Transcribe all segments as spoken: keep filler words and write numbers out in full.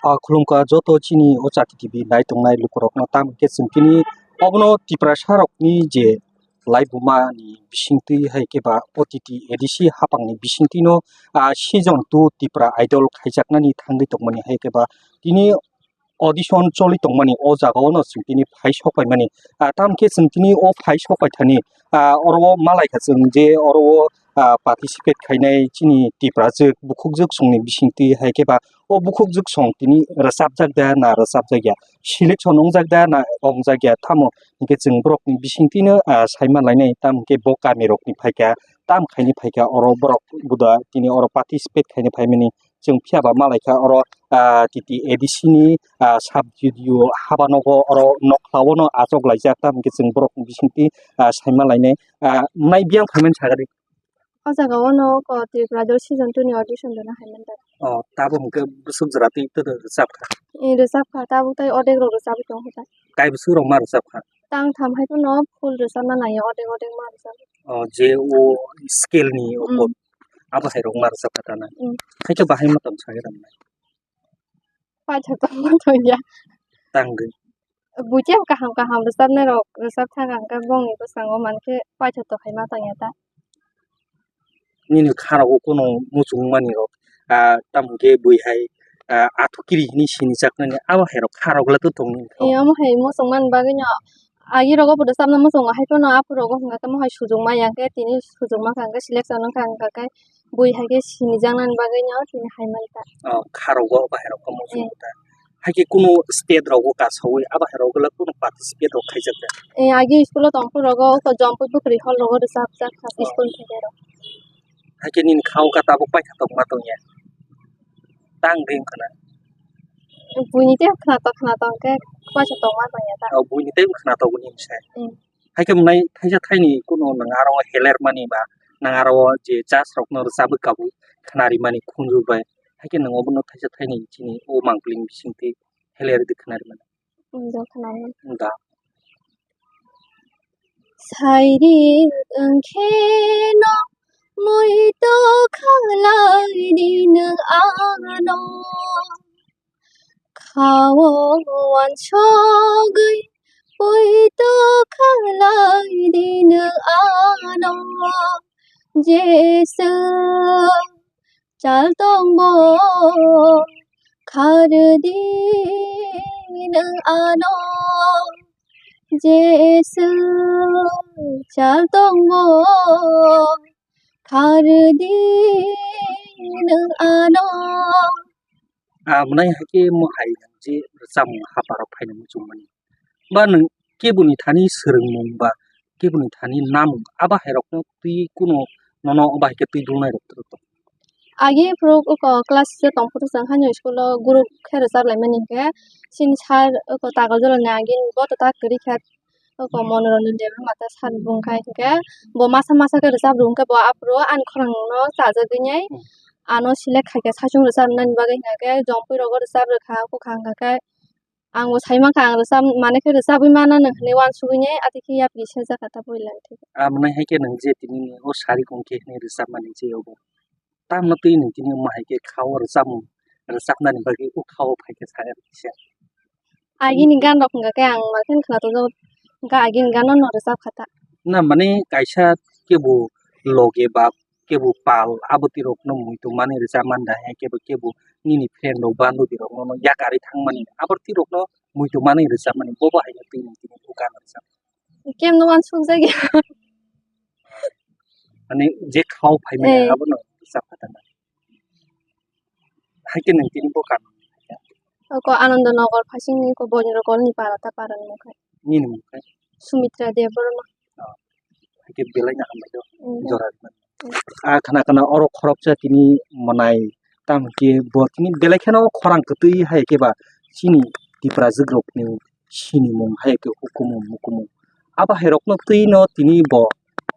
Ah, khulumkha joto chini o Chati T V nai tongnai lukurokno, tamo khe chwng tini obono Tiprasa rokni je laibuma ni bisingtwi hai khe ba O T T A D C hapang ni bisingtwi no, ah, season two Tipra Idol khaijaknani thangwi tongmani hai khe ba tini audition choli tongmani o jaga o no chwng tini phai sok paimani. Ah, tamo khe chwng tini o phai sok paithani, ah, oro o malaikha chwng je oro o, ah, participate khainai chini Tiprajwk bukhukjwk songni bisingtwi hai khe ba o bukhukjwk song tini rwchapjak da na rwchapjak ya, selection wngjak da na wngjak ya, tamo hinkhe chwng borokni bisingtwino, ah, saima lainai, tamo hinkhe bo kamirokni phaikha, tamo khaini phaikha oro borok buda tini oro participate khaina phaimani. Chwng phiya ba malaikha oro, ah, T T A D C ni, ah, sub D D O habanogo oro nokhlao no achok laijak, tamo hinkhe chwng borokni bisingtwi, ah, saima lainai, ah, mwnai biyang phaimani sagadi. O jaga o no ko Tripura Idol season two ni audition rwna hai manjak. Oh, tabuk hwnkhe bwswk jora twi twi rwchapkha. Eh, rwchapkha, tabuk tai odek rok rwchapwi tongkha ta. Kai bwswk rok ma rwchapkha? Tang tham hai phano full rwchapna nangya, odek odek ma rwchapkha. Oh, je o scale ni o Mm. Abo hai rok ma rwchapkha ta na. Mm. Hai khe bahai ma tong sai rwmai. Paithago tongma tongya. Tangwi. Buicha kaham kaham rwchapnai rok rwchap thang ang khe bongni bwskango mankhe paithago khai ma tongya ta. Nini kha rogo kunu muchung mani rok, ah, tamo khe bui hai, ah, athu kiri hini sini chak nani abo hai rok kha rok le tong nini. Ee, omo hai muchung mani bagwi no agi rogo bo rwchapna muchungo hai phano aphuru rogo hwnkha khe omo hai sujung ma yang khe tini sujung ma kha hwnkhe selection wngkha hwnkha khe bui hai khe sinijaknani bagwi no tini hai man kha. Oh, kha rogo bahai rok khe muchung Eh. ta. Hai khe kunu state rogo kasawi abo hai rogo le kunu participate rok khaijak ya. Eh, agi school o tongphuru rogo oko Jompui Pukhri hall rogo rwchapjak kha Oh. School theke rok. Hai khe nini kha o kha tabuk paitha tongma tongya. Tang ring khna. Buini tei khna to khna tong khe paitha tongma tongya ta. Oh, buini tei khna to buini se. Hmm. Hai khe mwnai thaisa thaini kuno nwng aro heler mani ba nwng aro je judge rokno rwchabwi kabwi khnari mani khunju bai. Hai khe nwng obono thaisa thaini chini o mangpili bisingtwi heler di khnari mani. Wngda khnari. Wngda. Sairi wngkheno muitu khanglai di nwng ano. Khao wansogwi poito khalai dino ano Jesu chal tongbo khardi nang ano Jesu chal tongbo khardi nang ano. Ah, mwnai hai khe mo hai nang je rwchapmung haparok phaina muchungmani. Ba nwng keboni thani swrwngmung ba keboni thani namung abo hai rokno twi kuno nono bahai khe twi dulnai rok tong. Agi phuru uko class six o tong phuru chwng haino school o group khe rwchap laimani hinkhe chini sir uko Takarjala ni agi bo ta kwrwi khe Oko Monoranjan Debbarma ta sir bung khai hinkhe bo masa masa khe rwchap rw hinkhe bo aphuru ani khorang no chajagwi nai Hmm. Ano select khai khe saichung rwchap nani bagwi hinkhe Jompui rogo rwchap rwkha, oko kha hinkhe ang bo sai mankha ang rwchap mane khe rwchabwi mana nang hinwi uansugwi nai ati khe yapri sejak kha ta puila thik. Amwnai hai khe nang je tini ni o sari kong khe hinwi rwchap mani je obo. Tamno twi nwng tini omo hai khe kha o rwchapmung rwchapnani bagwi o kha o phai khe sa kisa. Agini gan rok wngkha khe ang ma khe khna tongjago, wngkha agini gan no rwchap kha ta. Na mane kaisa kebo loge ba kebo pal abo twi rok no muitu mani rwchap man da hai kebo kebo nini friend rok bandobi rok no yakarwi thang mani abo twi rok no muitu mani rwchap mani bobo hai no twi nwng tini o gan rwchap. Kemno uansuk jagya. Mane je kha o phai mani Eh. Abono rwchap kha ta na. Hai khe nwng tini bo kan. Oko Ananda Nagar phasingni oko Boinro Kolni para ta para ni mung khai. Nini mung khai? Sumitra Debbarma. Oh. Hai khe belai no hambai do. Mm. Jora rwmani. Mm. Ah, khna khna oro khoroksa tini mwnai tamo khe bo tini belai kheno khorang kwtwi hai khe ba chini Tiprajwk rokni sinimung hai khe hukumu mukumu. Abo hai rokno twi no tini bo,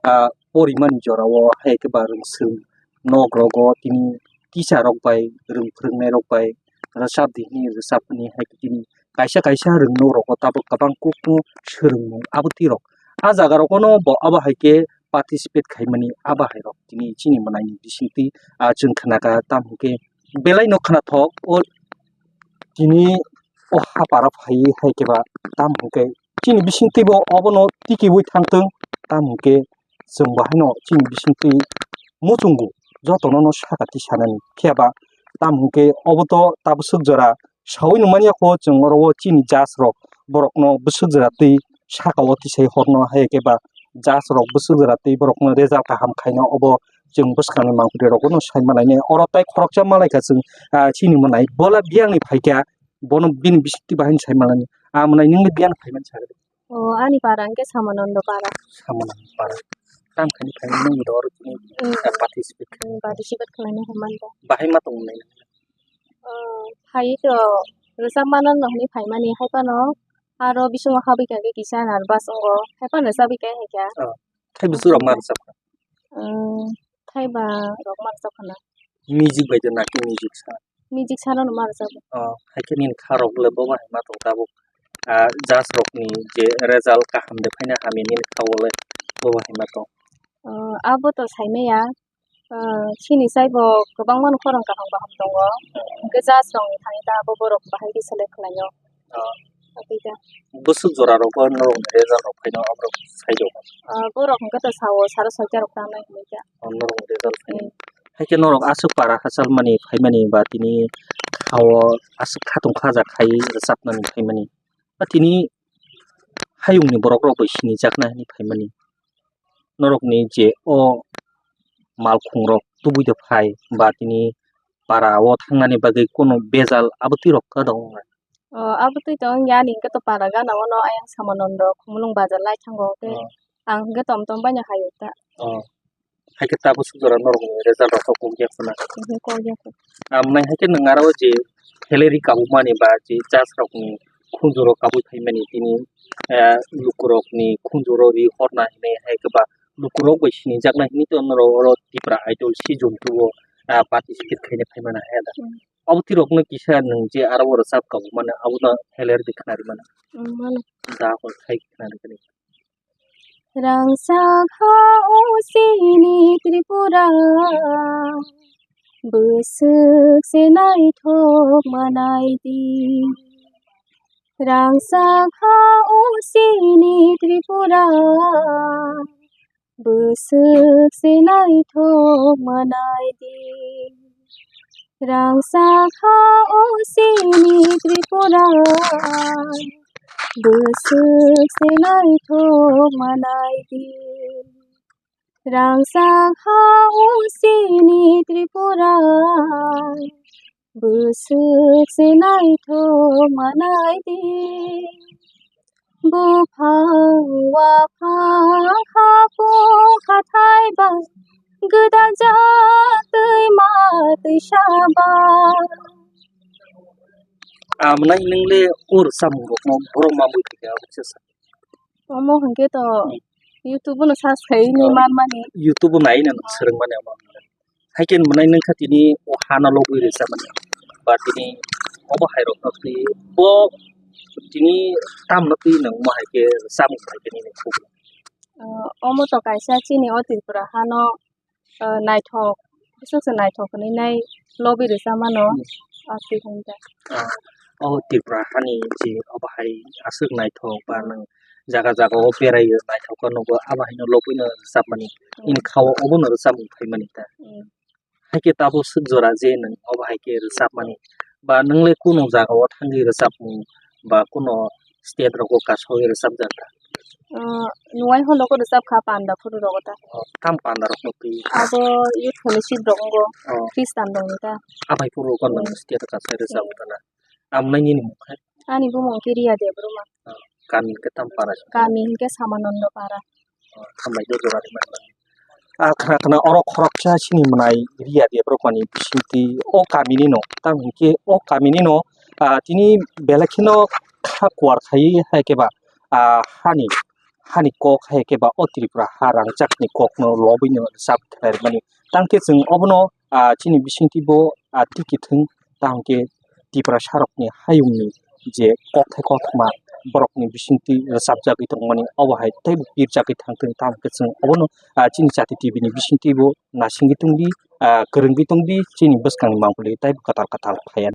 ah, porimani jora o hai khe ba rwngswng nok rogo tini teacher rok bai rwng phwrwngnai rok bai rwchap di hwnwi rwchapmani hai khe tini kaisa kaisa rwng nok rogo tabuk kwbang kukno swrwngmung abo twi rok. Ah jaga rogo no bo abo hai khe participate khaimani abo hai rok tini chini mwnaini bisingtwi, ah, chwng khna kha tamo hwn khe belai no khnathok o tini o haparo phaiwi hai khe ba, tamo hwnkhe chini bisingtwi bo obono tikiui thangthwng, tamo hwnkhe chwng bo haino chini bisingtwi muchungo jotono no saka twi sanani. Phiya ba tamo hwnkhe obo to tabuk swk jora saui nung manya kho, chwng oro o chini judge rok borokno bwswk jora twi saka o tisai horno hai khe ba judge rok bwswk jora twi borokno result kaham khaino obo chwng bwskangni mangpili rokno sai manai nai. Oro tai khoroksa malai kha chwng, ah, chini mwnai bola biyangni phai kha, bono bini bisingtwi bahai sai manai. Ah, mwnai nungni biyang phai mani sa. O, ani para hwnkhe Samanondo para. Samanondo para. Tam khani phai mani nungni oro chini, hmm, ah, participate kha. Hmm, participate khlaina hwnmani. Bahai ma tong mwnai. O, phai to rwchap mano no hwnwi phai mani hai phano aro bisingo habwi kha khe kisa nervous wngo hai phano rwchabwi kha hai kha. Oh. Thaiba surok ma rwchap kha? Umm, thaiba rok ma rwchap khana. Music bai de na khe music sa? Music sa no ma rwchap. Oh, hai khe nini kha rok le bo ma hai ma tong tabuk. Ah, judge rok ni je result kaham de phaina hamya nini kha o le bo ma hai ma tong. Oh, abo to sai maya. Ah, chini sai bo kwbangma no khorang kaham kaham tongo. Hwnkhe judge rok ni thani ta abo borok bahai khe select khlai o. Oh. Tei ta. Bwswk jora rok o norok ni result rok phaino aborok sai rok? Ah, borok hwnkhe to sao saro soita rok tangnai hinwi kha. Oh, norok ni result phaino. Hmm. Hai khe norok aswk para hachal mani phaimani ba tini kha o aswk khatungkha ja khai rwchapnani phaimani. Ba tini hayung ni borok rok bai sinijakna hinwi phaimani. Norok ni je o malkhung rok tubui de phai ba tini para o thangnani bagwi kunu bejal abo twi rok kwdwng wng na? O, abo twi to wngya, ani hwnkhe to para gana o no ayang Samanondo Khumulwng bazar lai thango, hwnkhe, oh, ang hwnkhe tom tom baino hai ta. Oh. Hai khe tabuk swk jora norok ni result rok kok ya khuna? Mhm, kok ya kho. Amnai hai khe nwng aro je phelari kabukmani ba je judge rok ni khunju rok kabui phaimani tini, eh, lukurok ni khunju rok ri horna hinwi hai khe ba lukurok bai sinijakna hinwi to norok oro Tipra Idol season two o, ah, participate khaina phaimani hai da. Hmm. Abo twi rokno kisa nwng je aro o rwchap kabukmani abono pheler di khnari mano. Hmm, mano. Da hor khai khnari kani. Rangchak ha o chini Tripura, bwswk se naithok manai di. Rangchak ha o chini Tripura, bwswk se naithok manai di. Rangchak ha o chini Tripura, bwswk se naithok manai di. Rangchak ha o chini Tripura, bwswk se naithok manai di. Buphang waphang haphung hathai ba, gwdal jak twi ma twi saba. Amnai nwng le o rwchapmung rokno borok mamui khe abo se sa. Omo hwnkhe to, hmm, YouTube no search khai ni, oh, man mani. YouTube o nai na nwng swrwng mani amo. Hai khe mwnai nwng kha tini o hano lobwi rwchapmani. Ba tini obo hai rokno twi bo tini tamno twi nwng mo hai khe rwchapmung hai khe nini khuk. Ah, omo to kaisa chini o Tripura hano, ah, naithok, bwswk se naithok hinwi nai lobwi rwchapmano. Hmm. Ah, twi hwn da. Ah, o Tripura hani je obo hai aswk naithok ba, hmm, nwng jaga jaga o berai naithok khe nugo, abo haino lobwi no rwchapmani. Hmm. Nini kha o obo no rwchapmung phaimani ta. Hmm. Hai khe tabuk swk jora je nwng obo hai khe rwchapmani ba nwng le kunu jaga o thangwi rwchapmung ba kunu state rogo kasaui rwchapjak kha? Ah, nuwai holo khe rwchap kha panda phuru rogo ta. Oh, tam panda rokno twi? Abo youth fellowship rok wngo, oh, Christian rokni ta. Abai phuru khe nwng, hmm, state o kasaui rwchap, hmm, kha na? Amnai nini mung khe? Ani bumung khe Riya Debbarma. Ah, kami hwnkhe tam para se? Kami hwnkhe Samanondo para. Ah, hambai do jora rimani bagwi. Ah, khna khna oro khoroksa chini mwnai Riya Debbarma ni bisingtwi o kami ni no. Tamo hwnkhe o kami ni no, ah, tini belai kheno kha kuar khai hai khe ba, ah, hani, hani kok hai khe ba o Tripura ha rangchak ni kok no lobwi no rwchap khlai rimani. Tamo khe chwng obono, ah, chini bisingtwi bo, ah, tiki thwng. Tamo hwnkhe Tiprasa rokni hayungni je kokthai kothoma borokni bisingtwi rwchapjagwi tongmani, obo hai teibo pirjagwi thangthwng. Tamo khe chwng obono, ah, chini Jati T V ni bisingtwibo nasingwi tongdi, ah, kwrwngwi tongdi, chini bwskangni mangpili teibo kwtal kwtal phaiya.